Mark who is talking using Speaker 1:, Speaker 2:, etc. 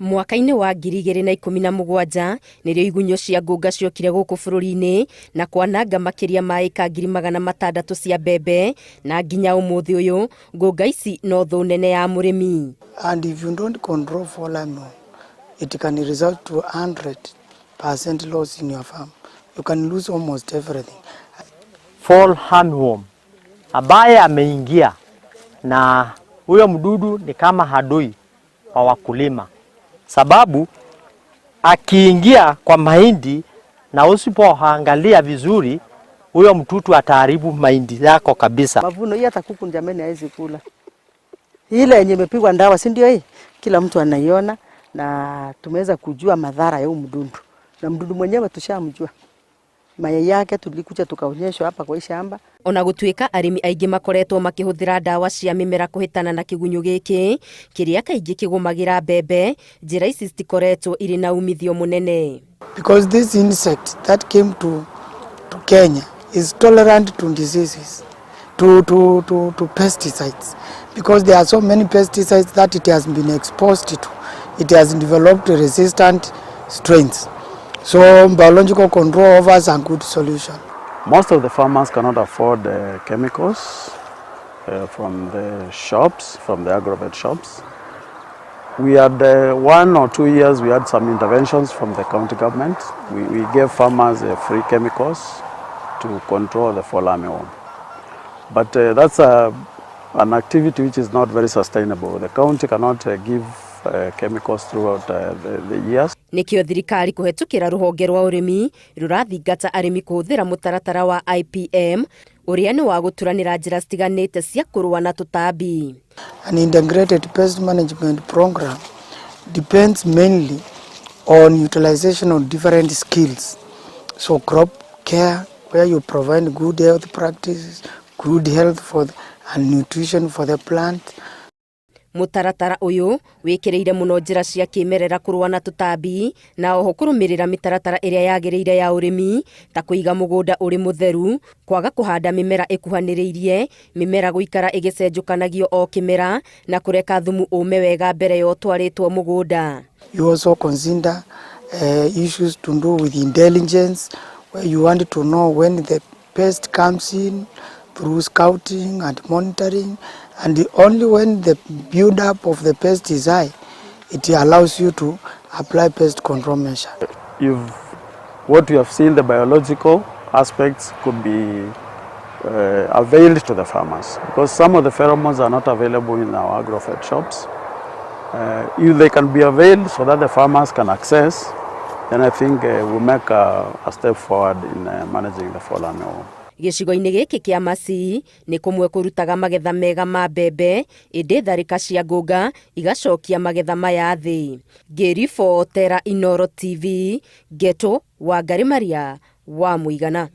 Speaker 1: Mwaka-inĩ wa 2017 nĩrĩo igunyũ cia ngũnga ciokire gũkũ bũrũri-inĩ na kwananga makĩria ma ĩka 600,000 cia mbembe, na nginya ũmũthĩ ũyũ ngũnga ici no thũ nene ya mũrĩmi.
Speaker 2: And if you don't control fall armyworm, it can result to 100% loss in your farm. You can lose almost everything.
Speaker 3: Fall armyworm ambaye ameingia na huyo mdudu ni kama adui wa wakulima, sababu akiingia kwa mahindi na usipoangalia vizuri, huyo mdudu ataharibu mahindi yako kabisa.
Speaker 4: Mavuno hii hata kuku jameni hawezi kula. Ile yenye imepigwa ndawa, si ndio hii? Kila mtu anaiona na tumeweza kujua madhara ya huu mdudu. Na mdudu mwenyewe tushamjua. Mayai yake tulikuja tukaonyeshwa hapa kwa hii shamba.
Speaker 1: Ona gũtuĩka arĩmi aingĩ makoretwo makĩhũthĩra ndawa cia mĩmera kũhĩtana na kĩgunyũ gĩkĩ kĩrĩa kaingĩ kĩgũmagĩra mbembe, njĩra ici citikoretwo irĩ na umithio mũnene.
Speaker 2: Because this insect that came to Kenya is tolerant to diseases, to pesticides. Because there are so many pesticides that it has been exposed to. It has developed resistant strains. So biological control offers a good solution.
Speaker 5: Most of the farmers cannot afford chemicals from the shops, from the agrovet shops. We had 1 or 2 years, we had some interventions from the county government. We gave farmers free chemicals to control the fall armyworm. But that's an activity which is not very sustainable. The county cannot give chemicals throughout the years.
Speaker 1: Nĩkĩo thirikari kũhetũkĩra rũhonge rwa ũrĩmi rũrathingata arĩmi kũhũthĩra mũtaratara wa IPM ũrĩa nĩ wa gũturanĩra njĩra citiganĩte cia kũrũa na tũtambi.
Speaker 2: An integrated pest management program depends mainly on utilization of different skills. So crop care, where you provide good health practices, good health for the, and nutrition for the plant.
Speaker 1: Mũtaratara ũyũ wĩkĩrĩire mũno njĩra cia kĩmerera kũrũa na tũtambi na oho kũrũmĩrĩra mĩtaratara ĩrĩa yagĩrĩire ya ũrĩmi ta kũiga mũgũnda ũrĩ mũtheru, kwaga kũhanda mĩmera ĩkuhanĩrĩirie, mĩmera gũikara ĩgĩcenjũkanagio o kĩmera na kũreka thumu ũme wega mbere ya ũtwarĩtwo mũgũnda.
Speaker 2: You also consider issues to do with intelligence, where you want to know when the pest comes in through scouting and monitoring, and only when the build-up of the pest is high, it allows you to apply pest control measure.
Speaker 5: What we have seen, the biological aspects could be availed to the farmers because some of the pheromones are not available in our agrovet shops. If they can be availed so that the farmers can access, then I think we'll make a step forward in managing the fall armyworm.
Speaker 1: Gĩcigo-inĩ gĩkĩ kĩa Masii nĩ kũmwe kũrutaga magetha mega ma mbembe, ĩndĩ tharĩka cia ngũnga igacokia magetha maya thĩ. Ngĩribotera Inooro TV, Ngeto Wangari Maria wa Mũigana.